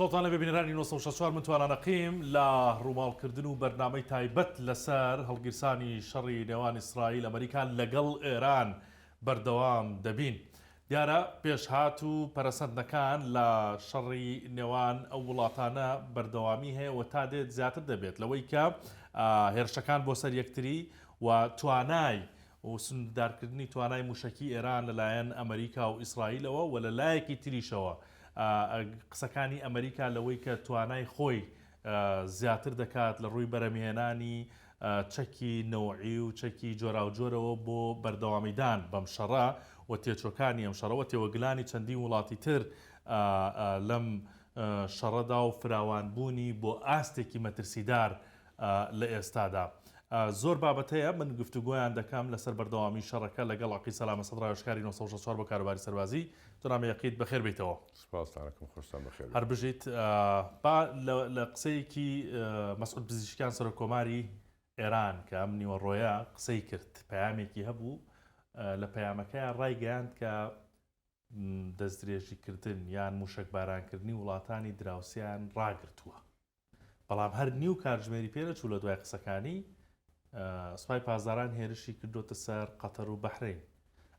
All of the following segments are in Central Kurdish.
سڵاوتان لێبێ بینەرانی 964 من توانا نەقیم لە ڕووماڵکردن و بەرنامەی تایبەت لەسەر هەڵگیرسانی شەڕی نێوان ئیسرائیل ئەمریکا لەگەڵ ئێران بەردەوام دەبین. دیارە پێشهات و پەرەسەندنەکان لە شەڕی نێوان ئەو وڵاتانە بەردەوامی هەیە و تا دێت زیاتر دەبێت لەوەی کە هێرشەکان بۆ سەر یەکتری و توانای و سنووردارکردنی توانای مووشەکی ئێران لەلایەن ئەمریکا و ئیسرائیلەوە و لە لایەکی تریشەوە قسەکانی ئەمریکا لەوەی کە توانای خۆی زیاتر دەکات لە ڕووی بەرهەمهێنانی چەکی نەوعی و چەکی جۆراوجۆرەوە بۆ بەردەوامیدان بەم شەڕە و تێچۆکانی ئەم شەڕە و تێوەگلانی چەندین وڵاتی تر لەم شەڕەدا و فراوانبوونی بۆ ئاستێکی مەترسیدار لە ئێستادا زۆر بابەت هەیە من گفتوگۆیان دەکەم لەسەر بەردەوامی شەڕەکە لەگەڵ عەقید سەلام ئەسەد ڕاوێژکاری 964 بۆ کاروباری سەربازی جەنابی عەقید بەخێر بێیتەوە. سپاستان ئەکەم خۆشتان بەخێر بێن. هەر بژیت. با لە قسەیەکی مەسعود پزیشکیان سەرۆک کۆماری ئێران کە ئەم نیوەڕۆیە قسەی کرد پەیامێکی هەبوو لە پەیامەکەیا ڕایگەیاند کە دەستدرێژیکردن یان موشەکبارانکردنی وڵاتانی دراوسێیان ڕاگرتووە. بەڵام هەر نیو کاتژمێری پێنەچوو لە دوای قسەکانی، سوپای پاسداران هێرشی کردۆتە سەر قەتەر و بەحرەین.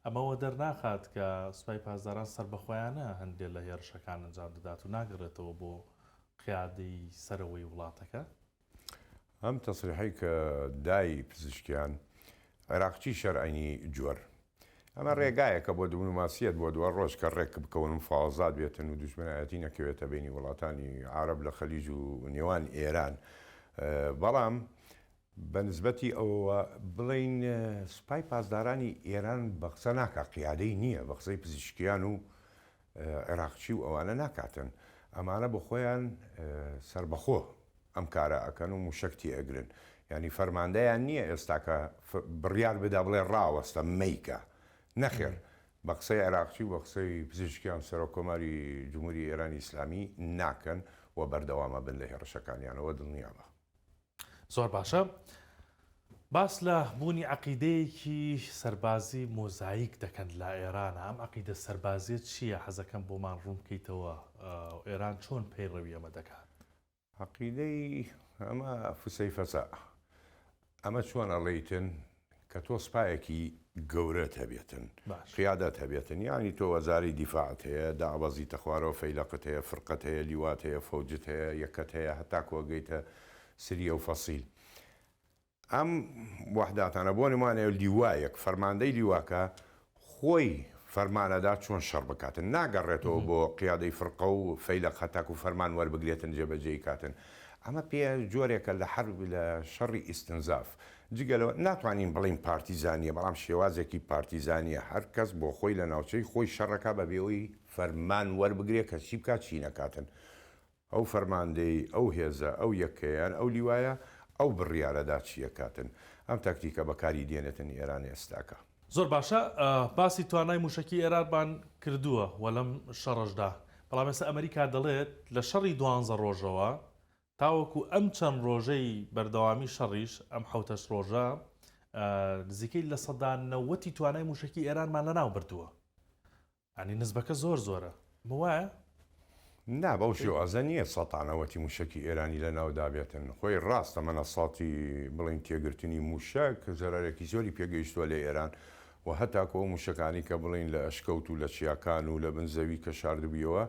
ئەمە وەدەرناخات کە سوپای پاسداران سەربەخۆیانە هەندێ لە هێرشەکان ئەنجام دەدات و ناگەڕێتەوە بۆ قیادەی سەرەوەی وڵاتەکە؟ ئەم تەسریحەی کە دای پزیشکیان، عێراقچی شەرعینی جۆر. ئەمە ڕێگایەکە بۆ دبلوماسیەت بۆ دوا ڕۆژ کە ڕێک بکەون و مفاوەزات بێتن و دوژمنایەتی نەکەوێتە بەینی وڵاتانی عارەب لە خەلیج و نێوان ئێران بەڵام بە نسبەتی ئەوەوە بڵێین سوپای پاسدارانی ئێران بە قسە ناکا قیادەی نییە بە قسەی پزیشکیان و عێراقچی و ئەوانە ناکاتن ئەمانە بۆ خۆیان سەربەخۆ ئەم کارە ئەکەن و موشەک تێ ئەگرن یانی فەرماندەیان نییە ئێستاکە بڕیار بدا بڵێ ڕاوەستە مەیکە نەخێر بە قسەی عێراقچی و بە قسەی پزیشکیان سەرۆک کۆماری جمهوری ئێرانی ئیسلامی ناکەن و بەردەوام ئەبن لە هێڕشەکانیانەوە دڵنیابە. زۆر باشە باس لە بوونی عەقیدەیەکی سەربازی مۆزایک دەکەن لە ئێرانە ئەم عەقیدە سەربازیە چییە حەزەکەم بۆمان ڕوون بکەیتەوە ئێران چۆن پەیڕەوی ئەمە دەکات؟ عەقیدەی ئەمە فسەیفەسە ئەمە چۆن ئەڵێیتن کە تۆ سپایەکی گەورەت هەبێتن قیادەت هەبێتن یانی تۆ وەزارەی دیفاعت هەیە دابەزیتە خوارەوە فەیلەقت هەیە فرقەت هەیە لیوات هەیە فەوجت هەیە یەکەت هەیە هەتاکو ئەگەیتە سریە و فەسیل ئەم وەحداتانە بۆ نموانە لیوایەک فەرماندەی لیواکە خۆی فەرمان ئەدات چۆن شەڕ بکاتن ناگەڕێتەوە بۆ قیادەی فرقە و فەیلەق هەتاکو فەرمان وەربگرێتن جێبەجێی کاتن ئەمە پێ جۆرێکە لە حەرب لە شەڕی ئیستنزاف جگە لەوە ناتوانین بڵێین پارتیزانیە بەڵام شێوازێکی پارتیزانیە هەر کەس بۆ خۆی لە ناوچەی خۆی شەڕەکا بە بێ ئەوەی فەرمان وەربگرێ کە چی بکات چی نەکاتن ئەو فەرماندەی ئەو هێزە، ئەو یەکەیە یان ئەو لیوایە، ئەو بڕیارەدا چییەکاتن. ئەم تاکتیکە بەکاری دێنێتن ئێران ئێستاکە. زۆر باشە باسی توانای موشەکی ئێرانمان کردووە و لەم شەڕەشدا، بەڵام ئێستا ئەمریکا دەڵێت لە شەڕی دوانزە ڕۆژەوە تاوەکو ئەم چەند ڕۆژەی بەردەوامی شەڕیش ئەم حەوتەش ڕۆژە نزیکەی 90% ی توانای موشەکی ئێرانمان لەناو بردووە. یانی نزبەکە زۆر زۆرە ئەمە وایە؟ نا بەو شێوازە نییە سەتانەوەتی موشەکی ئێرانی لە ناو دابێتن خۆی ڕاستە مەنەساتی بڵێین تێگرتنی موشەک زەرەرێکی زۆری پێگەیشتووە لە ئێران و هەتاکو ئەو موشەکانی کە بڵێین لە ئەشکەوت و لە چیاکان و لە بن زەوی کە شاردبوویەوە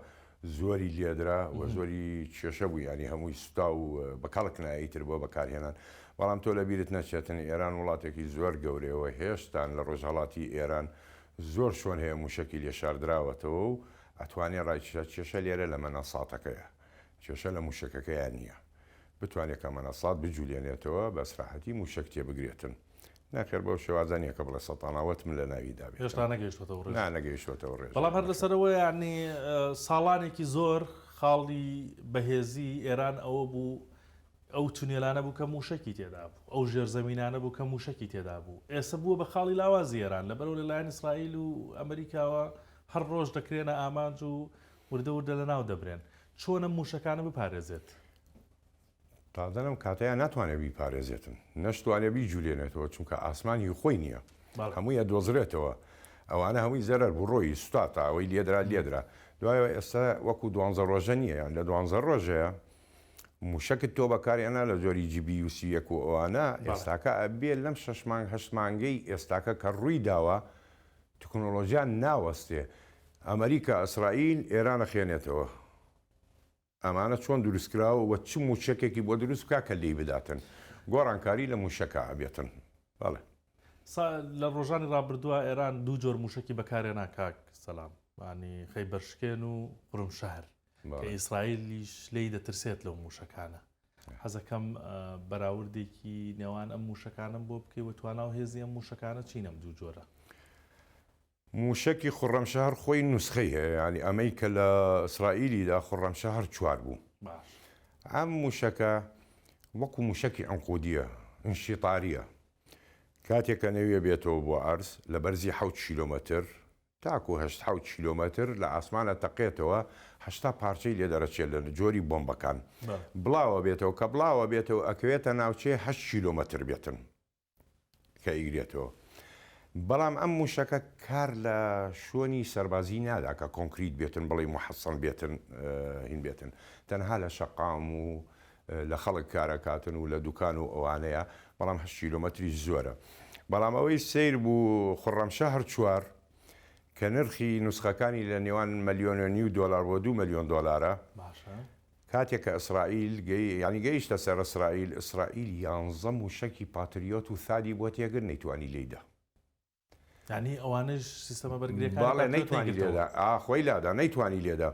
زۆری لێدرا و زۆری کێشە بوو یانی هەمووی سوتا و بە کەڵک نایە ئیتر بۆ بەکارهێنان بەڵام تۆ لە بیرت نەچێتن ئێران وڵاتێکی زۆر گەورەیە و هێشتان لە ڕۆژهەڵاتی ئێران زۆر شۆن هەیە موشەکی لێ شاردراوەتەوە و ئەتوانێ ڕایکشا کێشە لێرە لە مەنەساتەکەیە کێشە لە موشەکەکەیا نیە بتوانێ کە مەنەسات بجولێنێتەوە بەس ڕەحەتی موشەک تێ بگرێتن نەخێر بەو شێوازە نیە کە بڵێ سەتاناوەتم لە ناوی دابێتن هێشتا نەگەیشتۆتە ئەو ڕێژەیە. نا نەگەیشتۆتە ئەو ڕێژەیە بەڵام هەر نەخێر. لەسەرەوە یانی ساڵانێکی زۆر خاڵی بەهێزی ئێران ئەوە بوو ئەو تونێلانە بوو کە مووشەکی تێدا بوو، ئەو ژێرزەمینانە بوو کە مووشەکی تێدا بوو، ئێستا بووە بە خاڵی لاوازی ئێران، لەبەرئەوە لەلایەن ئیسرائیل و ئەمریکاوە هەر ڕۆژ دەکرێنە ئامانج و وردە وردە لەناو دەبرێن. چۆن ئەم مووشەکانە بپارێزێت؟ تازە لەم کاتەیا ناتوانێت بیپارێزێتن، نەشتوانێت بیجولێنێتەوە، چونکە ئاسمان هی خۆی نییە، هەمووی ئەدۆزرێتەوە. ئەوانە هەمووی زەرەر بوو ڕۆیی سوتا تا ئەوەی لێدرا لێدرا دوایەوە ئێستا وەکو دوانزە ڕۆژە نییە یان لە دوانزە ڕۆژەیە موشەکت تۆ بەکارێنا لە جۆری جی بی یو 31 و ئەوانە ئێستاکە ئەبێ لەم شەش مانگ هەشت مانگەی ئێستاکە کە ڕووی داوە تکنۆلۆژیا ناوەستێ ئەمریکا ئیسرائیل ئێران ئەخێنێتەوە ئەمانە چۆن دروست کراوە وە چ موشەکێکی بۆ دروست بکا کە لێی بداتن گۆڕانکاری لە موشەکا ئەبێتن بەڵێ. سا لە ڕۆژانی ڕابردووە ئێران دوو جۆر موشەکی بەکارهێنا کاک سەلام یانی خەیبەرشکێن و قورمشەهر کە ئیسرائیلیش لێی دەترسێت لەو موشەکانە حەزەکەم بەراوردێکی نێوان ئەم موشەکانم بۆ بکەی و توانا و هێزی ئەم موشەکانە چین ئەم دوو جۆرە؟ مووشەکی خوڕەمشەهر خۆی نوسخەی هەیە یانی ئەمەی کە لە ئیسرائیلی دا خوڕەمشەهر چوار بوو باش. ئەم مووشەکە وەکو مووشەکی عنقودیە انشطاریە کاتێک کە نەویە بێتەوە بۆ عەرز لە بەرزی حەوت کیلۆمەتر تاکو هەشت حەوت کیلۆمەتر لە ئاسمانە تەقێتەوە 80 پارچەی لێ دەرەچێت لە جۆری بۆمبەکان بڵاوە بێتەوە کە بڵاوە بێتەوە ئەکەوێتە ناوچەی هەشت کیلۆمەتر بێتن کە ئەیگرێتەوە. بەڵام ئەم موشەکە کار لە شۆنی سەربازی نادا کە کۆنکریت بێتن بڵێی موحەسەن بێتن هین بێتن تەنها لە شەقام و لە خەڵک کارەکاتن و لە دوکان و ئەوانەیە بەڵام هەشت کیلۆمەتریش زۆرە بەڵام ئەوەی سەیر بوو خوڕەمشەهر چوار کە نرخی نوسخەکانی لە نێوان ملیۆن و نیو دۆلار بۆ دوو ملیۆن دۆلارە باشە. کاتێک کە ئیسرائیل گەی یانی گەیشتە سەر ئیسرائیل، ئیسرائیل یانزە مووشەکی پاتریۆت و ثادی بۆ تێگرت نەیتوانی لێی دا. یانی ئەوانەیش سیستەمە بەرگرییەکانی بەڵێ پاتریۆت نەیتوانی نەیگرتەوە. لێدا ئا خۆی لادا نەیتوانی لێدا.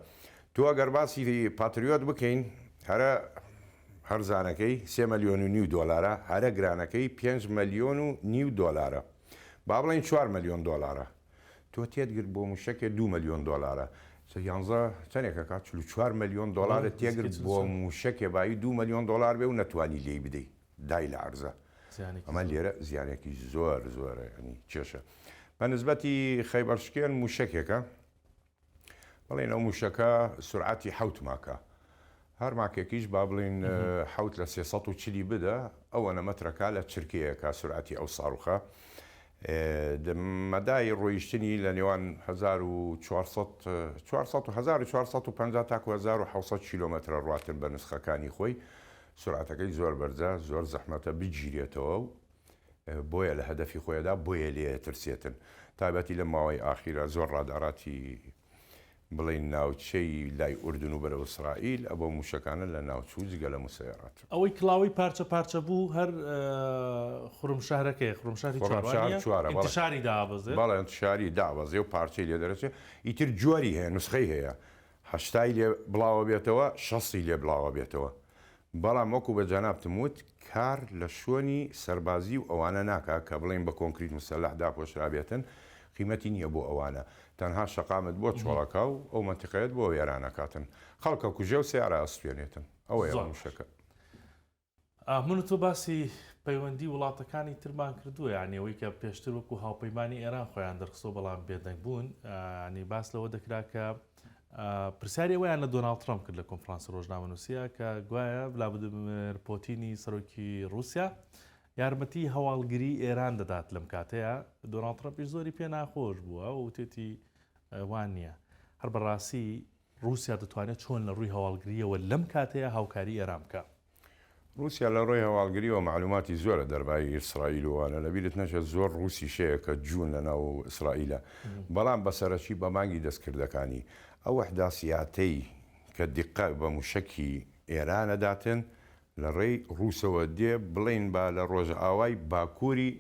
تۆ ئەگەر باسی پاتریۆت بکەین هەرە هەرزانەکەی سێ مەلیۆن و نیو دۆلارە، هەرە گرانەکەی پێنج مەلیۆن و نیو دۆلارە. با بڵێین چوار مەلیۆن دۆلارە. تۆ تێت گرت بۆ موشەکێ دوو مەلیۆن دۆلارە یانزە چەنێک ئەکا 44 مەلیۆن دۆلارت تێگرت بۆ موشەکێ بایی دوو مەلیۆن دۆلار بێ و نەتوانی لێی بدەی دای لە عەرزە ئەمە لێرە زیانێکی زۆر زۆرە ینی کێشە بە نسبەتی خەیبەرشکێن موشەکێکە بڵێن ئەو موشەکە سورعەتی حەوت ماکە هەر ماکێکیش با بڵێین حەوت لە 340 بدە ئەوەنە مەترەکە لە چرکەیەکە سورعەتی ئەو ساروخە مەدای ڕۆیشتنی لە نێوان 1400 400 1450 تاکو 1600 کیلۆمەترە ڕواتن بە نسخەکانی خۆی سورعەتەکەی زۆر بەرزە زۆر زەحمەتە بگیرێتەوە و بۆیە لە هەدەفی خۆیدا بۆیە لێ ترسێتن تایبەتی لەم ماوەی ئاخیرە زۆر ڕاداراتی بڵێین ناوچەی لای ئوردن و بەرەو ئیسرائیل ئەبەو موشەکانە لە ناوچوو جگە لە موسەیەرات. ئەوەی کڵاوەی پارچە پارچە بوو هەر خوڕمشەهرەکەیە، خوڕمشەهری چوار وا خوڕمشەهر نییە؟ چوارە بەڵێ. ئینتشاری دابەزێت. بەڵێ ئینتشاری دابەزێ و پارچەی لێ دەرەچێ ئیتر جۆری هەیە نوسخەی هەیە هەشتای لێ بڵاوە بێتەوە شەستی لێ بڵاوە بێتەوە بەڵام وەکو بە جەنابتم وت کار لە شۆنی سەربازی و ئەوانە ناکا کە بڵێین بە کۆنکریت موسەلەح داپۆشرابێتن قیمەتی نیە بۆ ئەوانە تەنها شەقامت بۆ چۆڵەکا و ئەو مەنتیقەیەت بۆ وێرانەکاتن خەڵک ئەکوژێ و سەیارە ئەسوتێنێتن ئەوەیە زۆر باش. موشەکە. من و تۆ باسی پەیوەندی وڵاتەکانی ترمان کردووە یانی ئەوەی کە پێشتر وەکو هاوپەیمانی ئێران خۆیان دەرخستەوە بەڵام بێدەنگ بوون ینی باس لەوە دەکرا کە پرسیاری ئەوەیان لە دۆناڵد ترەمپ کرد لە کۆنفرانسی ڕۆژنامەنووسیە کە گوایە ڤلادیمێر پۆتینی سەرۆکی ڕووسیا یارمەتی هەواڵگری ئێران دەدات لەم کاتەیە دۆناڵد ترەمپیش زۆری پێ ناخۆش بووە و وتێتی وان نییە هەر بەڕاستی ڕووسیا دەتوانێت چۆن لە ڕووی هەواڵگرییەوە لەم کاتەیە هاوکاری ئێران بکا؟ ڕووسیا لە ڕووی هەواڵگرییەوە مەعلوماتی زۆرە دەربارەی ئیسرائیل و وانە، لەبیرت نەچێت زۆر ڕووسیش هەیە کە جوون لە ناو ئیسرائیلە، بەڵام بە سەرەکی بە مانگی دەستکردەکانی ئەو ئەحداسیاتەی کە دیقە بە موشەکی ئێران ئەداتن لە ڕێی ڕووسەوە دێ بڵێین با لە ڕۆژئاوای باکووری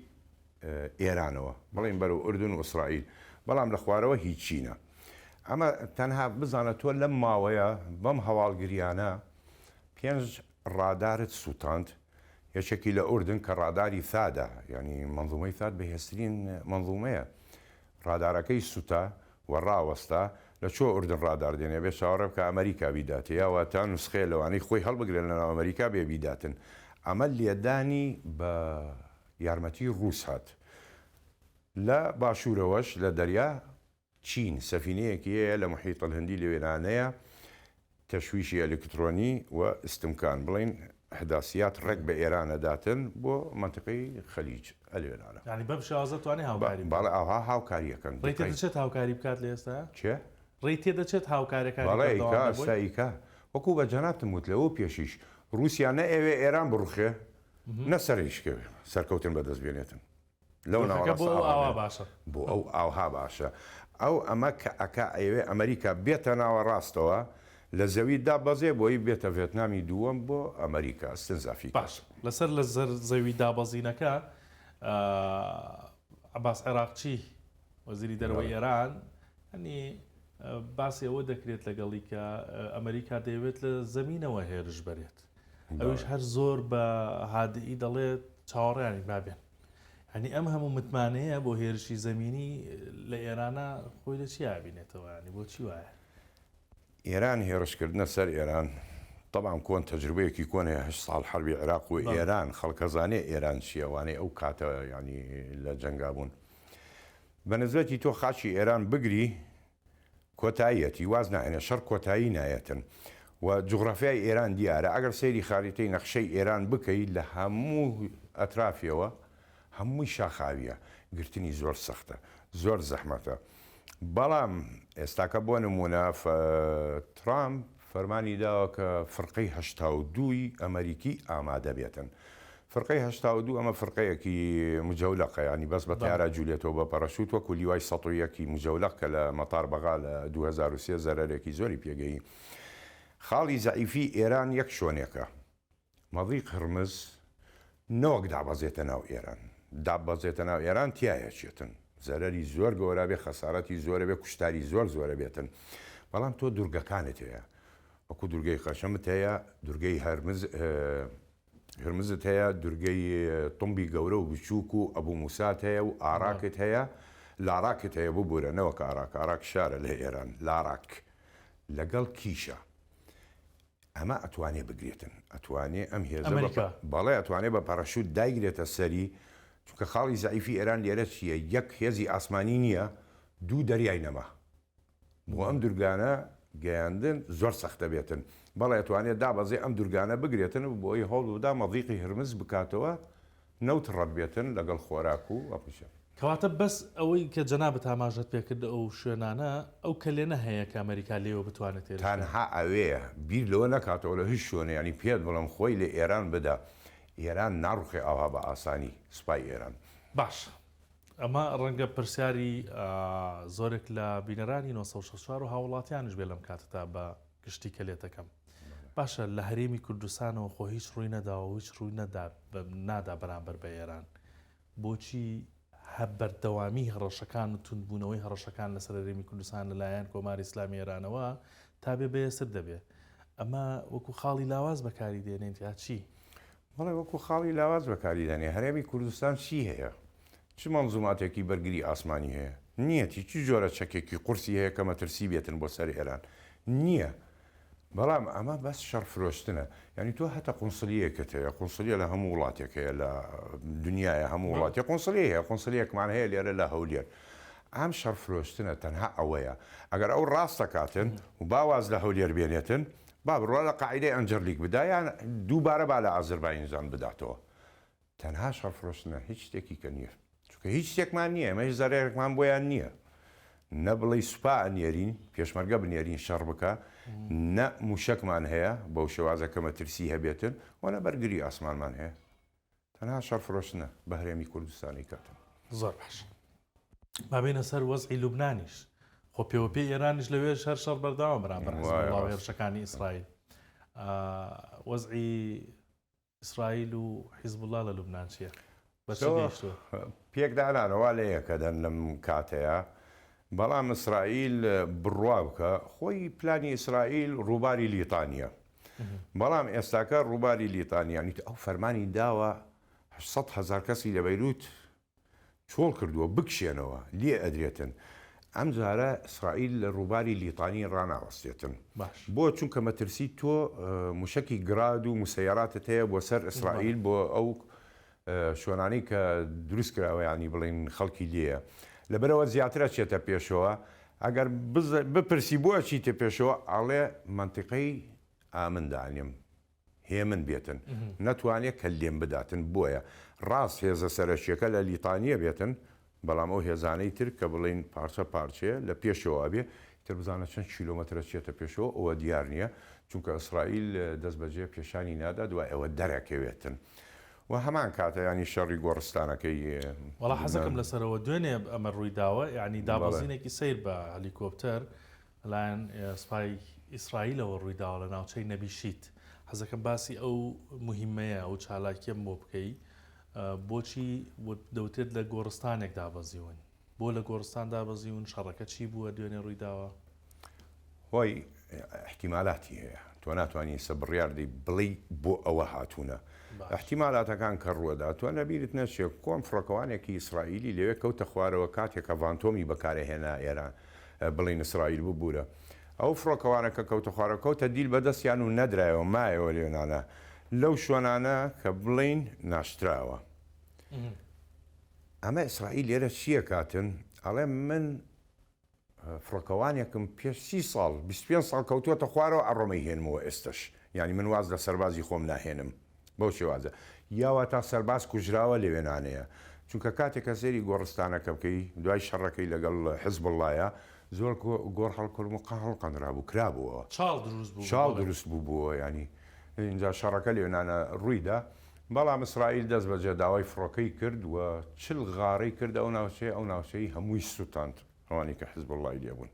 ئێرانەوە بڵێین بەرەو ئوردن و ئیسرائیل بەڵام لە خوارەوە هی چینە ئەمە تەنها بزانە تۆ لەم ماوەیە بەم هەواڵگریانە پێنج ڕادارت سووتاند یەکێکی لە ئوردن کە ڕاداری ثادە یعنی منظومەی ثاد بەهێزترین منظومەیە ڕادارەکەی سوتا و ڕاوەستا، لە کوێ ئوردن ڕادار دێنێ بێ چاوەڕێ بکا ئەمەریکا بیداتێ یا واتە نوسخەیە لەوانەی خۆی هەڵبگرێ لە ناو ئەمەریکا بێ بیداتن ئەمە لێدانی بە یارمەتی ڕووس هات لە باشوورەوەش لە دەریا چین سەفینەیەکی هەیە لە محیط الهندی لەوێرانەیە تەشویشی ئەلکترۆنی و استمکان بڵێین احداسیات ڕێک بە ئێران ئەداتن بۆ مەنتیقەی خەلیج. ئەلوێنانە. یانی بەم شێوازە توانێ هاوکاری بکات. بەڵێ ئاوها هاوکاری ئەکەن. ڕێی تێ دەچێت هاوکاری بکات لە ئێستا؟ کێ؟ ڕێی تێ دەچێت هاوکاریەکانی بەڵێ ئیکا بەردەوام ئێستا بۆی؟ ئیکا. وەکوو بە جەنابتم وت لەوە پێشیش ڕووسیا نە ئەیەوێ ئێران بڕوخێ نە سەریش کەوێ سەرکەوتن بەدەست بێنێتن. لەو دۆخەکە بۆ ناوەڕاستە ئەو ئاوا ئاوا بێ. باشە. بۆ ئەو ئاوها باشە. ئەو ئەمە کە ئەکا ئەیەوێ ئەمەریکا بێتە ناوەڕاستەوە لە زەوی دابەزێ بۆی بێتە ڤێتنامی دووەم بۆ ئەمەریکا استنزافی کات. باشە لەسەر لە زەر زەوی دابەزینەکە عەباس عێراقچی وەزیری دەرەوەی بەڵێ. ئێران یانی باسی ئەوە دەکرێت لەگەڵی کە ئەمەریکا دەیەوێت لە زەمینەوە هێرش بەرێت ئەویش بەڵێ. هەر زۆر بە هادئی دەڵێت چاوەڕێیانی با بێن. یانی ئەم هەموو متمانەیە بۆ هێرشی زەمینی لە ئێرانە خۆی لە چیا بینێتەوە ینی بۆچی وایە؟ ئێران هێڕشکردنە سەر ئێران تەبعەن کۆن تەجروبەیەکی کۆن هەیە هەشت ساڵ حەربی عێراق و ئێران خەڵکەزانێ ئێران چییە وانەی ئەو کاتە ینی لە جەنگا بوون بە نسبەتی تۆ خاکی ئێران بگری کۆتاییەتی واز ناهێنێ شەڕ کۆتایی نایەتن و جوغرافیای ئێران دیارە ئەگەر سەیری خاریتەی نەخشەی ئێران بکەی لە هەموو ئەترافیەوە هەمووی شاخاویە گرتنی زۆر سەختە زۆر زەحمەتە بەڵام ئێستاکە بۆ نمونە ترامپ فەرمانی داوە کە فرقەی 82ی ئەمریکی ئامادە بێتن. فرقەی 82 ئەمە فرقەیەکی مجەولەقە یانی بەس بە تەیارە جولێتەوە بە پەرەشوت وەکو لیوای 101 ی مجەولەق کە لە مەتار بەغا لە 2003 زەرەرێکی زۆری پێگەیی. خاڵی زەعیفی ئێران یەک شۆنێکە مەضیق هرمز نەوەک دابەزێتە ناو ئێران داببەزێتە ناو ئێران تیایەچێتن زەرەری زۆر گەورە بێ خەسارەتی زۆرە بێ کوشتاری زۆر زۆرە بێتن بەڵام تۆ دورگەکانت هەیە وەکو دورگەی قەشەمت هەیە دورگەی هەرمز هرمزت هەیە دورگەی تونبی گەورە و بچووک و ئەبوو موسات هەیە و ئاراکت هەیە لاراکت هەیە ببورە نەوەک ئاراک ئاراک شارە لە ئێران لاراک لەگەڵ کیشە ئەمە ئەتوانێ بگرێتن ئەتوانێ ئەم هێزە ئەمریکا. بەڵێ ئەتوانێ بە پەرەشوت دایگرێتە سەری چونکە خاڵی زەعیفی ئێران لێرە چییە یەک هێزی ئاسمانی نییە دوو دەریای نەما بۆ ئەم دورگانە گەیاندن زۆر سەختە بێتن بەڵێ ئەتوانێ دابەزێ ئەم دورگانە بگرێتن و بۆی هەوڵ بدا مەزیقی هرمز بکاتەوە نەوت ڕەت بێتن لەگەڵ خۆراک و ئەپوچە. کەواتە بەس ئەوەی کە جەنابت ئاماژەت پێکرد ئەو شوێنانە ئەو کەلێنە هەیە کە ئەمەریکا لێوە بتوانێت هێرش بکات. تەنها ئەوێیە بیر لەوە نەکاتەوە لە هیچ شوێنێ یانی پێت بڵێم خۆی لە ئێران بدا ئێران ناڕوخێ ئاوها بە ئاسانی سوپای ئێران. باشە ئەمە ڕەنگە پرسیاری زۆرێک لە بینەرانی 964 و هاوڵاتیانیش بێ لەم کاتەدا بە گشتی کە لێتەکەم. باشە لە هەرێمی کوردستانەوە خۆ هیچ ڕووی نەداوە و هیچ ڕووی نەدا نادا بەرامبەر بە ئێران بۆچی هە بەردەوامی هەڕەشەکان و توندبوونەوەی هەڕەشەکان لەسەر هەرێمی کوردستان لەلایەن کۆماری ئیسلامی ئێرانەوە تا بێ بەهێزتر دەبێ ئەمە وەکو خاڵی لاواز بەکاری دێنێت یا چی؟ بەڵێ وەکو خاڵی لاواز بەکاری دەنێ. هەرێمی کوردستان چی هەیە؟ چ مەنزوماتێکی بەرگری ئاسمانی هەیە؟ نییەتی. چ جۆرە چەکێکی قورسی هەیە کە مەترسی بێتن بۆ سەر ئێران؟ نییە. بەڵام ئەمە بەس شەڕ فرۆشتنە. یانی تۆ هەتە قونسلیەکت هەیە، قونسلیە لە هەموو وڵاتێک هەیە لە دنیایە هەموو وڵاتێ قونسلیە هەیە، قونسلیەکمان هەیە لێرە لە هەولێر. ئەم شەڕ فرۆشتنە تەنها ئەوەیە. ئەگەر ئەو ڕاست دەکاتن و با واز لە هەولێر بێنێتن، با بڕوا لە قاعیدەی ئەنجەرلیک بدا یان دووبارە با لە ئازرباینجان بداتەوە. تەنها شەڕ فرۆشتنە هیچ شتێکی کە نییە. چونکە هیچ شتێکمان نییە، ئێمە هیچ زەرەرێکمان بۆیان نییە. نە بڵێی سوپا ئەنێرین، پێشمەرگە بنێرین شەڕ بکا، نە مووشەکمان هەیە بەو شێوازە کە مەترسی هەبێتن و نە بەرگری ئاسمانمان هەیە. تەنها شەڕ فرۆشتنە بە هەرێمی کوردستان ئەیکاتن. زۆر باش با بێینە سەر وەزعی لوبنانیش خۆ پێوەپێی ئێرانیش لەوێش هەر شەڕ بەردەوام بەرامبەر حزبوڵڵا و هێرشەکانی ئیسرائیل وەزعی ئیسرائیل و حیزبوڵڵا لە لوبنان چییە؟ بە چی گەیشتووە؟ پێکدانانەوە لە یەکەدەن لەم کاتەیە بەڵام ئیسرائیل بڕوا بکە خۆی پلانی ئیسرائیل ڕووباری لیتانیە بەڵام ئێستاکە ڕووباری لیتانی یانی ئەو فەرمانی داوە 800 هەزار کەسی لە بەیروت چۆڵ کردووە بکشێنەوە لێ ئەدرێتن ئەم جارە ئیسرائیل لە ڕووباری لیتانی ڕاناوەستێتن باش بۆ چونکە مەترسی تۆ موشەکی گراد و مسەیەراتت هەیە بۆ سەر ئیسرائیل بۆ ئەو شوێنانەی کە دروست کراوە یانی بڵین خەڵکی لێیە لەبەرەوە زیاتر ئەچێتە پێشەوە ئەگەر بپرسی بۆ ئەچیتە پێشەوە ئەڵێ مەنتیقەی ئامن دانێم. هێمن بێتن نەتوانێ کە لێم بداتن بۆیە ڕاست هێزە سەرەکیەکە لە لیتانیە بێتن بەڵام ئەو هێزانەی تر کە بڵێین پارچە پارچەیە لە پێشەوە ئەبێ ئیتر بزانە چەند کیلۆمەتر ئەچێتە پێشەوە ئەوە دیار نییە چونکە ئیسرائیل دەست بەجێ پێشانی نادا دوای ئەوە دەرەکەوێتن و هەمان کاتە یانی شەڕی گۆڕستانەکەی وەڵا حەزەکەم لەسەرەوە دوێنێ ئەمە ڕووی داوە یانی دابەزینێکی سەیر بە هەلیکۆپتەر لەلایەن سوپای ئیسرائیلەوە ڕووی داوە لە ناوچەی نەبی شیت حەزەکەم باسی ئەو موهیمەیە ئەو چالاکیەم بۆ بکەی بۆچی دەوترێت لە گۆڕستانێک دابەزیون؟ بۆ لە گۆڕستان دابەزیون؟ شەڕەکە چی بووە دوێنێ ڕووی داوە؟ خۆی ئیحتیمالاتی هەیە تۆ ناتوانی ئێستا بڕیار دەی بڵێی بۆ ئەوە هاتوونە ئیحتیمالاتەکان کە ڕووەدا تۆ لەبیرت نەچێ کۆن فڕۆکەوانێکی ئیسرائیلی لەوێ کەوتە خوارەوە کاتێک کە ڤانتۆمی بەکارەهێنا ئێران بڵێین ئیسرائیل ببورە ئەو فڕۆکەوانە کە کەوتە خوارەوە کەوتە دیل بەدەستیان و نەدرایەوە مایەوە لێنانە لەو شوێنانە کە بڵێین ناشتراوە. ئەمە ئیسرائیل لێرە چییە کاتن ئەڵێ من فڕۆکەوانێکم پێش سی ساڵ 25 ساڵ کەوتووەتە خوارەوە ئەڕۆمەی هێنمەوە ئێستش یعنی من واز لە سەربازی خۆم ناهێنم بەو شێوازە یا واتا سەرباز کوژراوە لەوێنانەیە چونکە کاتێک کە سەیری گۆڕستانەکە بکەی دوای شەڕەکەی لەگەڵ حزبوڵڵایە زۆر گۆڕ هەڵکرم و هەڵقەنرابوو کرابووەوە چاڵ دروست بوو چاڵ دروست بووبووەوە یانی ئینجا شەڕەکە لەوێنانە ڕوویدا بەڵام ئیسرائیل دەست بەجێ داوای فڕۆکەی کرد و چل غارەی کرد ئەو ناوچەیە ئەو ناوچەی هەمووی سوتاند ئەوانەی کە حزبوڵڵای لێ بوون.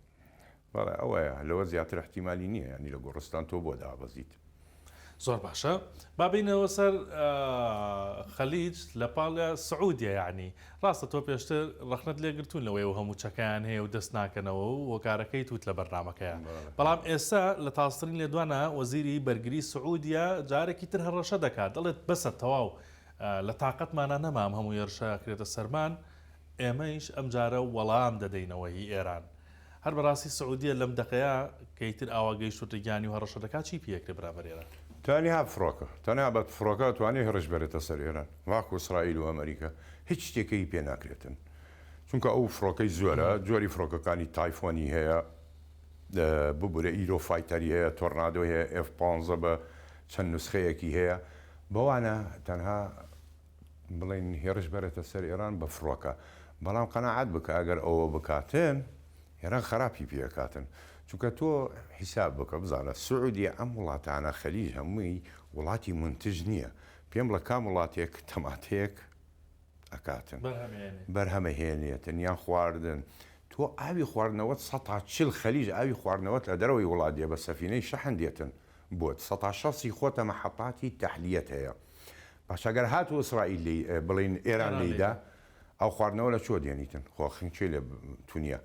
بەڵێ ئەوەیە لەوە زیاتر احتیمالی نییە یانی لە گۆڕستان تۆ بۆ دابەزیت. زۆر باشە با بینەوە سەر خەلیج لە پاڵە سعودیە یعنی ڕاستە تۆ پێشتر ڕەخنەت لێگرتوون لەوەی و هەموو چەکەیان هەیە و دەست ناکەنەوە و هۆکارەکەی توت لە بەرنمەکەیە بەڵام ئێستا لە تازترین لێدوانە وەزیری بەرگری سعودیە جارێکی تر هەڕەشە دەکات دەڵێت بەسە تەواو لە تاقەتمانە نەمام هەموو هێرشە کرێتە سەرمان ئێمەیش ئەمجارە وەڵام دەدەینەوە هی ئێران. هەر بەڕاستی سعودیە لەم دەقەیا کە ئیتر ئاوا گەیشتۆتە گیانی و هەڕەشە دەکات چی پێ ئەکرێ بەرامبەر ئێران؟ تەنیا فڕۆکە، تەنیا بە فڕۆکە ئەتوانێ هێڕش بەرێتە سەر ئێران، واکو ئیسرائیل و ئەمەریکا هیچ شتێکەی پێ ناکرێتن، چونکە ئەو فڕۆکەی زۆرە، جۆری فڕۆکەکانی تایفۆنی هەیە، ببورە ئیرۆ فایتەری هەیە، تۆرنادۆی هەیە، ئێف پانزە بە چەند نوسخەیەکی هەیە، بەوانە تەنها بڵێین هێڕش بەرێتە سەر ئێران بە فڕۆکە، بەڵام قەناعەت بکە ئەگەر ئەوە بکاتن ئێران خەراپی پێ ئەکاتن، چونکە تۆ حیساب بکە بزانە سعودیە ئەم وڵاتانە خەلیج هەمووی وڵاتی مونتج نییە، پێم بڵێ کام وڵاتێک تەماتەیەک ئەکاتن بەرهەمەهێنێتن یان خواردن، تۆ ئاوی خواردنەوەت سەتا چل خەلیج ئاوی خواردنەوەت لە دەرەوەی وڵات دێ بە سەفینەی شەحن دێتن بۆت سەتا شەستی خۆتە مەحەتاتی تەحلیەت هەیە باشە گەر هاتوو ئیسرائیل لێی بڵێین ئێران لێیدا ئاو خواردنەوە لە چۆ دێنیتن خۆ خنکێ لە تونیە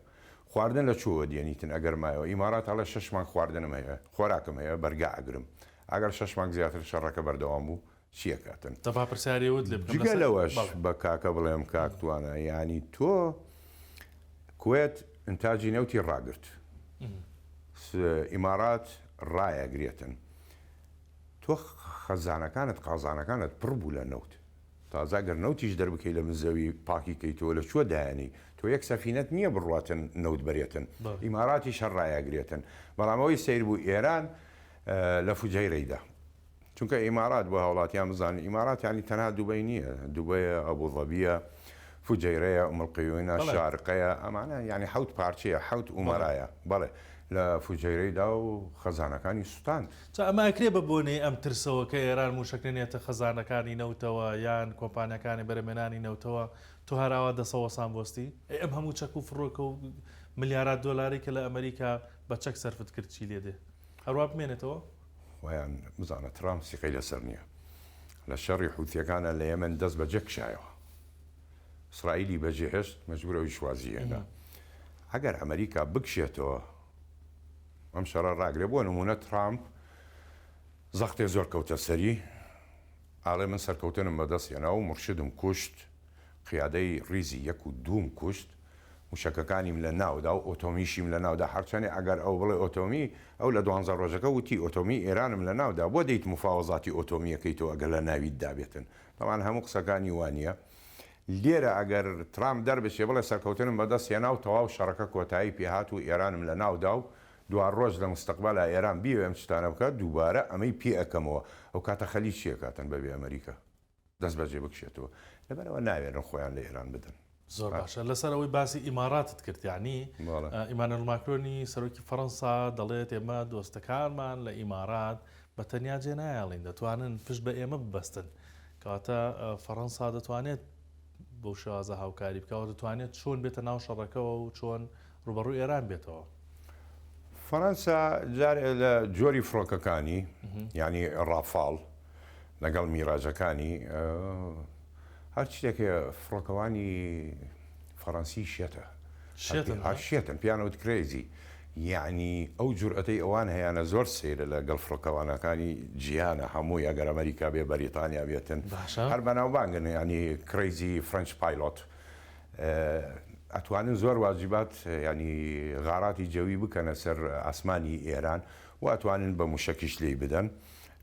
خواردن لە چۆوە دێنیتن ئەگەر مایەوە ئیمارات ئەڵێ شەش مانگ خواردنم هەیە خۆراکم هەیە بەرگا ئەگرم ئەگەر شەش مانگ زیاتر شەڕەکە بەردەوام بوو چیەکاتن دەبا پرسیاری ئەوت لێ بکەم جگە لەسەر لەوەش بەڵێ بە کاکە بڵێم کاک توانا یانی تۆ کوێت ئینتاجی نەوتی ڕاگرت ئیمارات ڕایەگرێتن تۆ خەزانەکانت قازانەکانت پڕ بوو لە نەوت تازە گەر نەوتیش دەربکەی لە بن زەوی پاکی کەیتەوە لە کوێ دایەنی تۆ یەک سەفینەت نییە بڕواتن نەوت بەرێتن ئیماراتیش هەر ڕایەگرێتن بەڵام ئەوەی سەیر بوو ئێران لە فوجەیرەی دا چونکە ئیمارات بۆ هاوڵاتیان بزانن ئیمارات یانی تەنها دوبەی نییە دوبەیە ئەبوزەبیە فوجەیرەیە ئوم القیوینە شارقەیە ئەمانە یانی حەوت پارچەیە حەوت ئومەرایە بەڵێ لە فوجەیرەی دا و خەزانەکانی سوتاند. جا ئەمە ئەکرێ بە بۆنەی ئەم ترسەوە کە ئێران موشەک نەنێتە خەزانەکانی نەوتەوە یان کۆمپانیاکانی بەرهەمێنانی نەوتەوە تۆ هەر ئاوا دەسەوەسان بوەستی؟ ئەی ئەم هەموو چەک و فڕۆکە و ملیارات دۆلارەی کە لە ئەمەریکا بە چەک سەرفت کرد چی لێ دێ؟ هەروا بمێنێتەوە؟ خۆیان بزانە ترامپ سیقەی لەسەر نییە لە شەڕی حوتیەکانە لە یەمەن دەست بەجێ کشایەوە ئیسرائیلی بەجێهێشت مەجبور ئەویش وازی هێنا ئەگەر ئەمریکا بکشێتەوە ئەم شەڕە ڕاگرێ بۆ نمونە ترامپ زەختێ زۆر کەوتە سەری ئاڵێ من سەرکەوتنم بەدەست هێنا و مورشدم کوشت قیادەی ڕیزی یەک و دووم کوشت موشەکەکانیم لە ناودا و ئۆتۆمیشیم لە ناودا هەرچەنێ ئەگەر ئەو بڵێ ئۆتۆمی ئەو لە دوانزە ڕۆژەکە وتی ئۆتۆمی ئێرانم لە ناودا بۆ دێیت مفاوەزاتی ئۆتۆمیەکەی تۆ ئەگەر لە ناویت دابێتن تەبعەن هەموو قسەکانی وانیە لێرە ئەگەر ترامپ دەربچێ بڵێ سەرکەوتنم بەدەست هێنا و تەواو شەڕەکە کۆتایی پێهات و ئێرانم لە ناودا و. دواڕۆژ لە مستەقبالا ئێران بیەوێ ئەم شتانە بکات دووبارە ئەمەی پێ ئەکەمەوە ئەو کاتە خەلیج چی ئەکاتن بەبێ ئەمریکا دەست بەجێ بکشێتەوە لەبەرئەوە ناوێرن خۆیان لە ئێران بدەن. زۆر باشە لەسەر ئەوەی باسی ئیماراتت کرد یعنی ئیمانوێل ماکرۆنی سەرۆکی فەڕەنسا دەڵێت ئێمە دۆستەکانمان لە ئیمارات بە تەنیا جێ نایەڵین دەتوانن پشت بە ئێمە ببەستن کەواتە فەڕەنسا دەتوانێت بەو شێوازە هاوکاری بکە و دەتوانێت چۆن بێتە ناو شەڕەکەوە و چۆن ڕوبەڕوو ئێران بێتەوە. فەرەنسا جارێ لە جۆری فڕۆکەکانی یعنی ڕافاڵ لەگەڵ میراجەکانی هەر شتێک هەیە فڕۆکەوانی فەڕەنسی شێتە شێتن هەر شێتن پیان وت crazy یعنی ئەو جورئەتەی ئەوان هەیانە زۆر سەیرە لەگەڵ فڕۆکەوانەکانی جیهانە هەمووی ئەگەر ئەمریکا بێ بەریتانیا بێتن باشە هەر بەناوبانگن یعنی crazy French pilot ئەتوانن زۆر واجبات یعنی غاراتی جەوی بکەنە سەر ئاسمانی ئێران و ئەتوانن بە موشەکیش لێی بدەن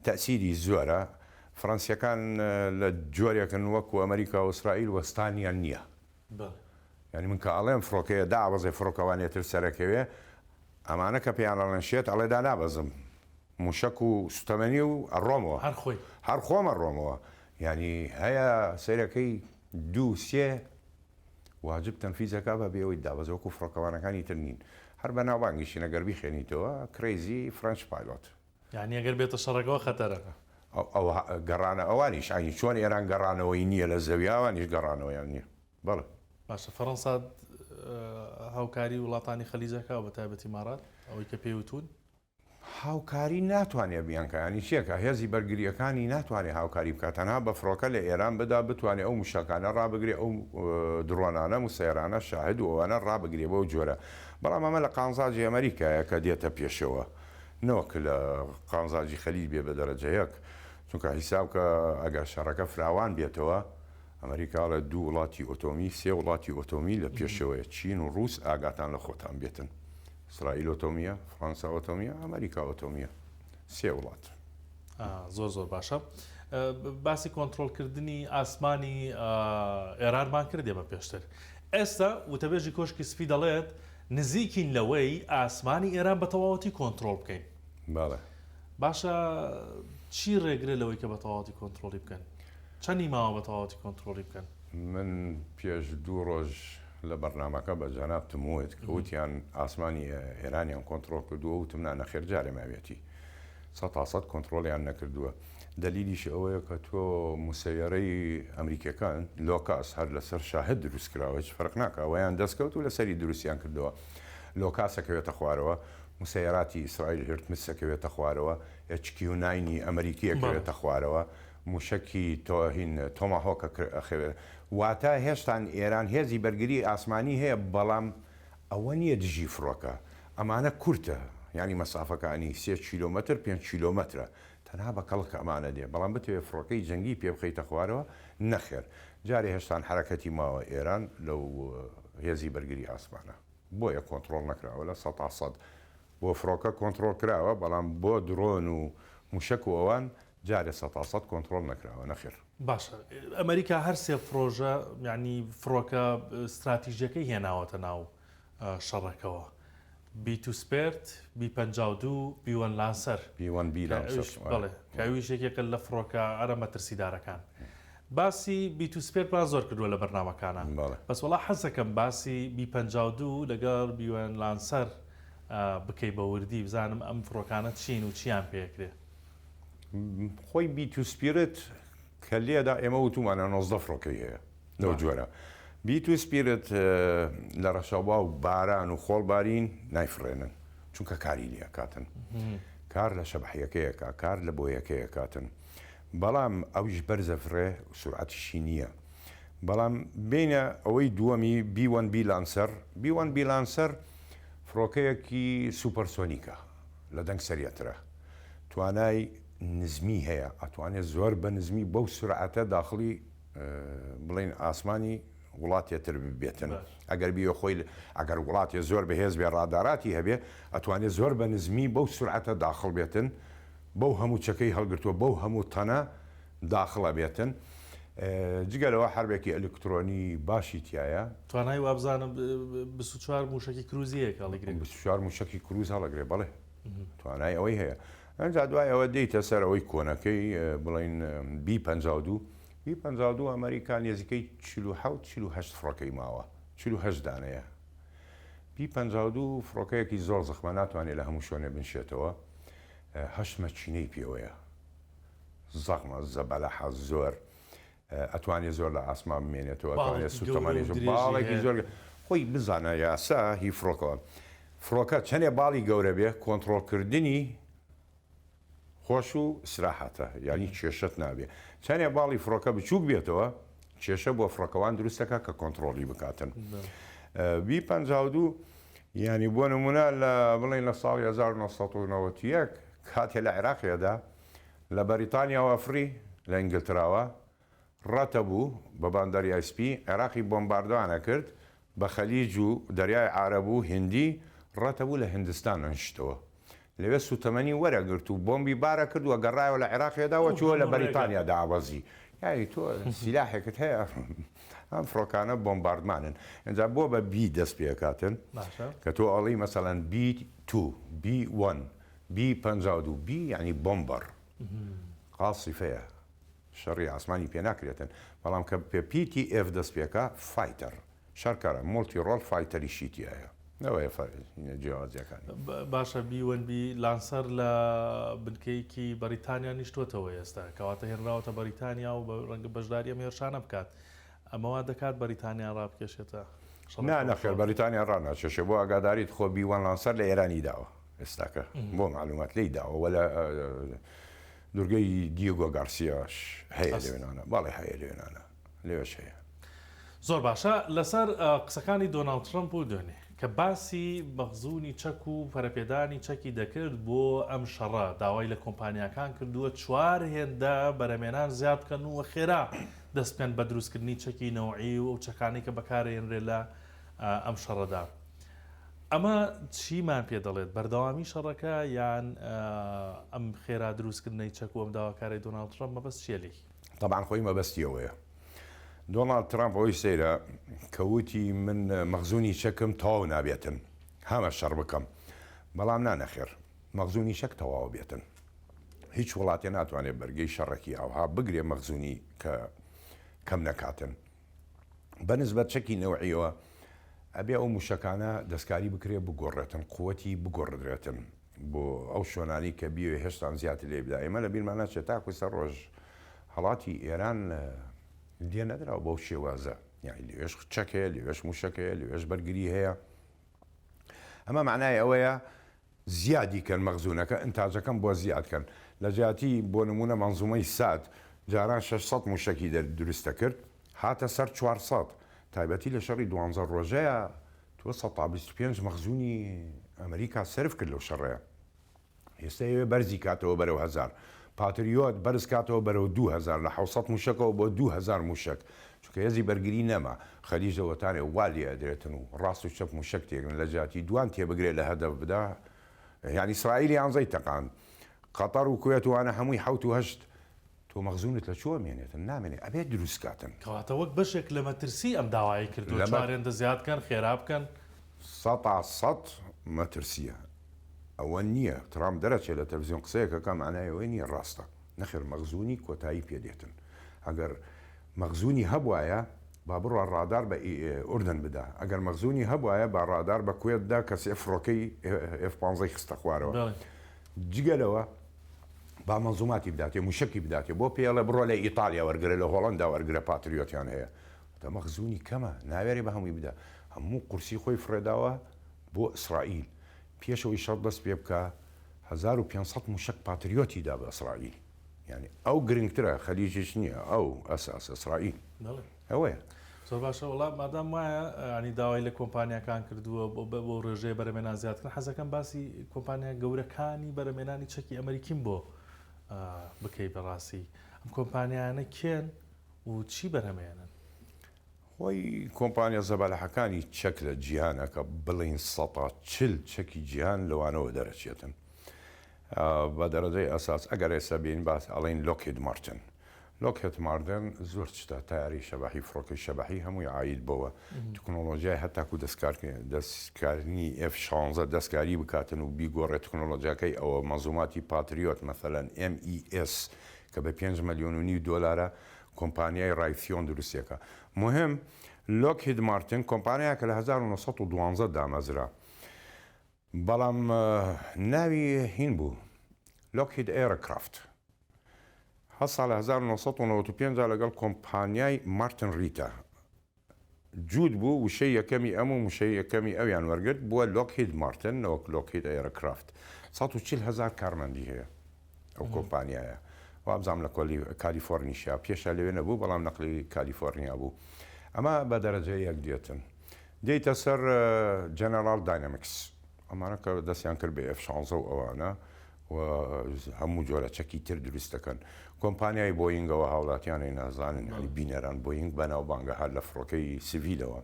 تەئسیری زۆرە فڕەنسیەکان لە جۆرێکن وەکو ئەمریکا و ئیسرائیل وەستانیان نیە. یانی من کە ئەڵێم فڕۆکەیە دابەزێ فڕۆکەوانێ تر سەرەکەوێ ئەمانە کە پێیان ئەڵێن شێت ئەڵێ دانابەزم موشەک و سوتەمەنی و ئەڕۆمەوە هەر خۆی هەر خۆم ئەڕۆمەوە یانی هەیە سەیرەکەی دوو سێ واجب تەنفیزەکە بە بێ ئەوەی دابەزێ وەکو فڕۆکەوانەکانی تر نین هەر بەناوبانگیشین ئەگەر بیخوێنیتەوە crazy French pilot. یانی ئەگەر بێتە شەڕەکەوە خەتەرە. ئەو گەڕانە ئەوانیش ئەنی چۆن ئێران گەڕانەوەی نییە لە زەوی ئەوانیش گەڕانەوەیان نییە بەڵێ. باشە فەڕەنسا هاوکاری وڵاتانی خەلیجەکە بە تایبەتی ئیمارات ئەوەی کە پێی وتون؟ هاوکاری ناتوانێ بیانکا یانی چیەکا هێزی بەرگریەکانی ناتوانێ هاوکاری بکا تەنها بە فڕۆکە لە ئێران بدا بتوانێ ئەو موشەکانە ڕابگرێ ئەو دڕۆنانە موسەیەرانە شاهد و ئەوانە ڕابگرێ بەو جۆرە بەڵام ئەمە لە قانزاجی ئەمەریکایە کە دێتە پێشەوە نەوەک لە قازانجی خەلیج بێ بە دەرەجە یەک، چونکە حیساب کە ئەگەر شەڕەکە فراوان بێتەوە، ئەمریکا ئەڵێ دوو وڵاتی ئۆتۆمی، سێ وڵاتی ئۆتۆمی لە پێشەوەیە، چین و ڕووس ئاگاتان لە خۆتان بێتن. ئیسرائیل ئۆتۆمییە، فڕەنسا ئۆتۆمییە، ئەمریکا ئۆتۆمییە. سێ وڵات. زۆر زۆر باشە. باسی کۆنترۆڵکردنی ئاسمانی ئێرانمان کرد ئێمە پێشتر. ئێستا وتەبێژی کۆشکی سپی دەڵێت، نزیکین لەوەی ئاسمانی ئێران بە تەواوەتی کۆنترۆڵ بکەین. بەڵێ. باشە چی ڕێگرە لەوەی کە بە تەواوەتی کۆنترۆڵی بکەن؟ چەندی ماوە بە تەواوەتی کۆنترۆڵی بکەن؟ من پێش دوو ڕۆژ لە بەرنامەکە بە جەنابتم وت کە وتیان ئاسمانی ئێرانیان کۆنترۆڵ کردووە وتم نا نەخێر جارێ ماویەتی سەتا سەد کۆنترۆڵیان نەکردووە دەلیلیش ئەوەیە کە تۆ موسەیەرەی ئەمریکیەکان لۆکاس هەر لەسەر شاهد دروست کراوە هیچ فەرق ناکا وەیان دەست کەوت و لەسەری دروستیان کردەوە لۆکاس ئەکەوێتە خوارەوە موسەیەراتی ئیسرائیل هێرتمس ئەکەوێتە خوارەوە HQ nine ی ئەمریکی ئەکەوێتە خوارەوە موشەکی تۆ هین تۆماهۆک ئەخەوێت واتە هێشتان ئێران هێزی بەرگری ئاسمانی هەیە بەڵام ئەوە نییە دژی فڕۆکە ئەمانە کورتە یانی مەسافەکانی سێ کیلۆمەتر پێنج کیلۆمەترە تەنها بە کەڵک ئەمانە دێ بەڵام بتەوێ فڕۆکەی جەنگی پێ بخەیتە خوارەوە نەخێر جارێ هێشتان حەرەکەتی ماوە ئێران لەو هێزی بەرگری ئاسمانە بۆیە کۆنتڕۆڵ نەکراوە لە سەتا سەد بۆ فڕۆکە کۆنتڕۆڵ کراوە بەڵام بۆ درۆن و موشەک و ئەوان جارێ سەتا سەد کۆنتڕۆڵ نەکراوە نەخێر. باشە ئەمریکا هەر سێ فڕۆژە یانی فڕۆکە ستراتیژیەکەی هێناوەتە ناو شەڕەکەوە B two Spirit، B 52، B one Lancer. B one B Lancer. بەڵێ کە ئەویش یەکێکە لە فڕۆکە هەرە مەترسیدارەکان. باسی B two Spirit مان زۆر کردووە لە بەرنامەکانە. بەس وەڵا حەزەکەم باسی B 52 لەگەڵ B one Lancer بکەی بە وردی بزانم ئەم فڕۆکانە چین و چیان پێکرێ. خۆی B two Spirit کە لێدا ئێمە وتومانە 19 فڕۆکەی هەیە. لەو جۆرە B two Spirit لە ڕەشەبا و باران و خۆڵ بارین نایفڕێنن چونکە کاری لێ ئەکاتن کار لە شەبەحیەکەیەکە کار لە بۆیەکەیەکاتن بەڵام ئەویش بەرزە فڕێ سورعەتیشی نییە بەڵام بینە ئەوەی دووەمی B one B Lancer B one B Lancer فڕۆکەیەکی supersonic ە لە دەنگ سەریعترە توانای نزمی هەیە ئەتوانێت زۆر بە نزمی بەو سورعەتە داخڵی بڵێین ئاسمانی وڵاتێ تر ببێتن ئەگەر بیوێ خۆی ئەگەر وڵاتێ زۆر بەهێز بێ ڕاداراتی هەبێ ئەتوانێ زۆر بە نزمی بەو سورعەتە داخڵ بێتن بەو هەموو چەکەی هەڵگرتووە بەو هەموو تەنە داخڵ ئەبێتن. جگە لەوە حەربێکی ئەلکترۆنی باشی تیایە. توانای وابزانم 24 مووشەکی کروزی هەیە کە هەڵیگرێ. 24 مووشەکی کروز هەڵەگرێ بەڵێ توانای ئەوەی هەیە. ئەنجا دوای ئەوە دێیتە سەر ئەوەی کۆنەکەی بڵێین بی 52 بی 52 ئەمریکا نێزیکەی 47 48 فڕۆکەی ماوە 48 دانەیە. بی 52 فڕۆکەیەکی زۆر زەخمە ناتوانێت لە هەموو شوێنێ بنشێتەوە هەشت مەکینەی پێوەیە. زەخمە زەبەلەحە زۆر ئەتوانێ زۆر لە ئاسمان بمێنێتەوە ئەتوانێ سوتەمەنی زۆر باڵێکی زۆر خۆی بزانە یاسا هی فڕۆکەوە فڕۆکە چەنێ باڵی گەورە بێ کۆنتڕۆڵکردنی خۆش و سراحەتە یعنی کێشەت نابێ چەنێ باڵی فڕۆکە بچووک بێتەوە کێشە بۆ فڕۆکەوان دروست دەکات کە کۆنتڕۆڵی بکاتن بی 52 یعنی بۆ نمونە لە بڵێن لە ساڵی 1991 کاتێ لە عێراقیدا لە بەریتانیاوە فڕی، لە ئینگلتراوە ڕەتە بوو بە بان دەریای سپی، عێراقی بۆمباردان ئەکرد بە خەلیج و دەریای عارەب و هیندی، ڕەتە بوو لە هیندستان ئەنشتەوە. لەوێ سووتەمەنی وەرەگرت و بۆمبی بار ئەکرد و گەڕایەوە لە عێراقێدا و چووە لە بەریتانیا دابەزی. یانی تۆ سیلاحێکت هەیە ئەم فڕۆکانە بۆمباردمانن. ئینجا بۆ بە بی دەست پێ ئەکاتن کە تۆ ئەڵێی مەسەلەن بی تو، بی وەن، بی 52 بی یانی بۆمبەر قاسیفەیە شەڕی ئاسمانی پێ ناکرێتن بەڵام کە پێ پی تی ئێف دەست پێکا fighter شەرکەرە multi role fighter یشی تیایە ئەوەیە جیاوازیەکانی. باشە بی وەن بی لانسەر لە بنکەیەکی بەریتانیا نیشتۆتەوە ئێستا کەواتە هێنراوەتە بەریتانیا و ڕەنگە بەشداری ئەم هێرشانە بکات ئەمە وا دەکات بەریتانیا ڕابکێشێتە نا نەخێر بەریتانیا ڕاناکێشێ بۆ ئاگاداریت خۆ بی وەن لانسەر لە ئێرانی داوە. ئێستاکە بۆ معلومات لێی داوە وە لە دورگەی دیگۆ گارسیاش هەیە لەوێنانە بەڵێ هەیە لەوێنانە لەوێش هەیە. زۆر باشە لەسەر قسەکانی دۆناڵد ترەمپ و دوێنێ کە باسی مەخزونی چەک و پەرەپێدانی چەکی دەکرد بۆ ئەم شەڕە داوای لە کۆمپانیاکان کردووە چوار هێندە بەرەمێنان زیاد بکەن و خێرا دەست بکەن بە دروستکردنی چەکی نەوعی و ئەو چەکانەی کە بەکارێنرێ لە ئەم شەڕەدا. ئەمە چیمان پێ دەڵێت؟ بەردەوامی شەڕەکە یان ئەم خێرا دروستکردنەی چەک و ئەم داواکارەی دۆناڵد ترەمپ مەبەست چییە لێی؟ تەبعەن خۆی مەبەستی ئەوەیە. دۆناڵد ترەمپ ئەوەی سەیرە کە وتی من مەخزونی چەکم تەواو نابێتن هەمە شەڕ بکەم بەڵام نا نەخێر مەخزونی چەک تەواو بێتن هیچ وڵاتێ ناتوانێت بەرگەی شەڕێکی ئاوها بگرێ مەخزونی کە کەم نەکاتن. بە نسبەت چەکی نەوعیەوە ئەبێ ئەو موشەکانە دەستکاری بکرێ بگۆڕێتن قوتی بگۆڕدرێتن بۆ ئەو شوێنانی کە بیەوێ هێشتان زیاتر لێ بدا ئێمە لە بیرمان ناچێت تاکو سەر ڕۆژ هەڵاتی ئێران لێ نەدراوە بەو شێوازە یعنی لەوێش چەک هەیە لەوێش موشەک هەیە لەوێش بەرگری هەیە ئەمە معنای ئەوەیە زیادی کەن مەخزونەکە ئنتاجەکەم بۆ زیاد کەن لە جیاتی بۆ نمونە مەنزومەی ساد جاران 600 موشەکی دەر دروست دەکرد هاتە سەر 400 تایبەتی لە شەڕی دوانزە ڕۆژەیا تۆ 125 مەخزونی ئەمریکا سەرف کرد لەو شەڕەیا ئێستا ئەیەوێ بەرزی کاتەوە بەرەو هەزار پاتریۆت بەرز کاتەوە بەرەو 2000 لە 700 موشەکەوە بۆ 2000 موشەک چونکە هێزی بەرگری نەما خەلیج دەوەتانێ وا لێ ئەدرێتن و ڕاست و چەپ موشەک تێگرن لە جیاتی دوان تێبگرێ لە هەدەف بدا یانی ئیسرائیل یانزەی تەقاند قەتەر و کوێت وانە هەمووی حەوت و هەشت تۆ مەخزونت لە چۆ مێنێتن نامێنێ ئەبێت دروست کاتن. کەواتە وەک بەشێک لە مەترسی ئەم داوایەی کردووە چوار هێندە زیاد کەن خێرا بکەن. سەتا سەت مەترسیە ئەوە نیە ترامپ دەرەچێ لە تەلفزیۆن قسەیەک ئەکا مەعنای ئەوەی نیە ڕاستە نەخێر مەخزونی کۆتایی پێ دێتن ئەگەر مەخزونی هەبوایە با بڕوا ڕادار بە ئوردن بدا ئەگەر مەخزونی هەبوایە با ڕادار بە کوێت بدا کە سێ فڕۆکەی ئێف پانزەی خستە خوارەوە جگە لەوە با مەنزوماتی بداتێ موشەکی بداتێ بۆ پێڵێ بڕۆ لە ئیتالیا وەرگرە لە هۆڵەندا وەرگرە پاتریۆتیان هەیە وتە مەخزونی کەمە ناوێرێ بە هەمووی بدا هەموو قورسی خۆی فڕێداوە بۆ ئیسرائیل پێشەوەی شەڕ دەست پێ بکا 1500 موشەک پاتریۆتی دا بە ئیسرائیل یانی ئەو گرنگترە خەلیجیش نییە ئەو ئەساس ئیسرائیل ئەوەیە. زۆر باشە وەڵا مادام وایە ینی داوای لە کۆمپانیاکان کردووە بۆ بۆ ڕێژەیە بەرەمێنان زیادکردن حەزەکەم باسی کۆمپانیا گەورەکانی بەرەمێنانی چەکی ئەمریکیم بۆ بکەی بەڕاستی ئەم کۆمپانیانە کێن و چی بەرهەمێنن؟ خۆی کۆمپانیا زەبەلاحەکانی چەک لە جیهانە کە بڵێین سەتا 40 چەکی جیهان لەوانەوە دەرەچێتن بە دەرەجەی ئەساس ئەگەر ئێستا بێین باس ئەڵێین لۆکهید مارتن. لۆکهێد ماردن زۆر چتە، تەیارەی شەبەحی، فڕۆکەی شەبەحی هەمووی عاید بەوە. تکنۆڵۆجیای هەتاکو دەستکارنی ئێف شانزە دەستکاری بکاتن و بیگۆڕێ تکنۆڵۆجیاکەی ئەوە مەنزوماتی پاتریۆت مەسەلەن ئێم ئی ئێس کە بە پێنج مەلیۆن و نیو دۆلارە کۆمپانیای ڕایثیۆن دروستیەکا. موهم لۆکهید مارتن کۆمپانیایەکە لە 1912 دامەزرا بەڵام ناوی هین بوو لۆکهید ئێرکرافت. هەستا لە 1995 دا لەگەڵ کۆمپانیای مارتن ریتا جووت بوو، وشەی یەکەمی ئەم و وشەی یەکەمی ئەویان وەرگرت، بووە لۆکهید مارتن نەوەک لۆکهید ئێرکرافت. 140 هەزار کارمەندی هەیە ئەو کۆمپانیایە. وابزانم لە کالیفۆرنیشە، پێشا لەوێ نەبوو بەڵام نەقلی کالیفۆرنیا بوو. ئەمە بە دەرەجە یەک دێتن. دێیتە سەر جەنەراڵ داینامیکس، ئەمانە کە دەستیان کرد بە ئێف شانزە و ئەوانە و هەموو جۆرە چەکی تر دروست دەکەن. کۆمپانیای بۆینگەوە هاوڵاتیانی نازانن، یانی بینەران بۆینگ بەناوبانگە هەر لە فڕۆکەی سڤیلەوە.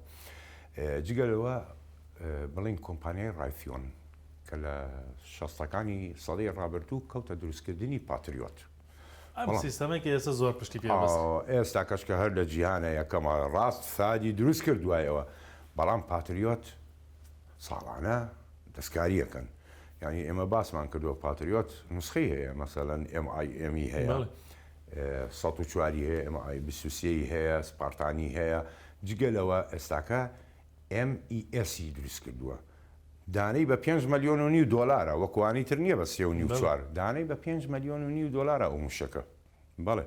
جگە لەوە بڵێین کۆمپانیای ڕایثیۆن کە لە شەستەکانی سەدەی ڕابردوو کەوتە دروستکردنی پاتریۆت. ئەم سیستەمەی کە ئێستا زۆر پشتی پێ بەستراوە. ئێستا کەش کە هەر لە جیهانە یەکەمە ڕاست ثادی دروست کرد دوای ئەوە بەڵام پاتریۆت ساڵانە دەستکاری ئەکەن یانی ئێمە باسمان کردووە پاتریۆت نوسخەی هەیە مەسەلەن ئێم ئای ئێمی هەیە 104 هەیە ئێم ئای 23 هەیە سپارتانی هەیە جگە لەوە ئێستاکە ئێم ئی ئێسی دروست کردووە دانەی بە 5 ملیۆن و نیو دۆلارە وەکوانی تر نییە بە سێ و نیو چوار دانەی بە 5 ملیۆن و نیو دۆلارە ئەو موشەکە بەڵێ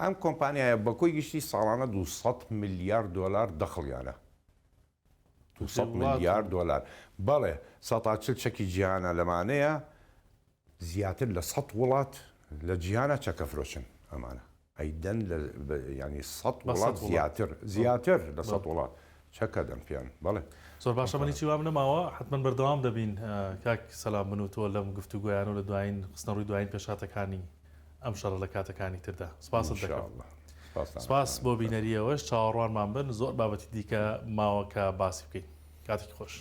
ئەم کۆمپانیایە بە کۆی گشتی ساڵانە 200 ملیار دۆلار دەخڵیانە 200 ملیار دۆلار بەڵێ سەتا چل چەکی جیهانە لەمانەیە زیاتر لە 100 وڵات لە جیهانە چەکەفرۆشن ئەمانە ئەیدەن لە ینی 100 وڵات زیاتر زیاتر لە 100 وڵات چەکە دەن پێیان بەڵێ. زۆر باشە من هیچی وام نەماوە حتمما بەردەوام دەبین کاک سەلام من و تۆ لەم گفتوگۆیان و لە دوایین خستنەڕووی دوایین پێشهاتەکانی ئەم شەڕە لە کاتەکانی تردا سپاست دەکەم. سپاس بۆ بینەریەوەش چاوەڕوانمان بن زۆر بابەتی دیکە ماوە کە باسی بکەین کاتێکی خۆش.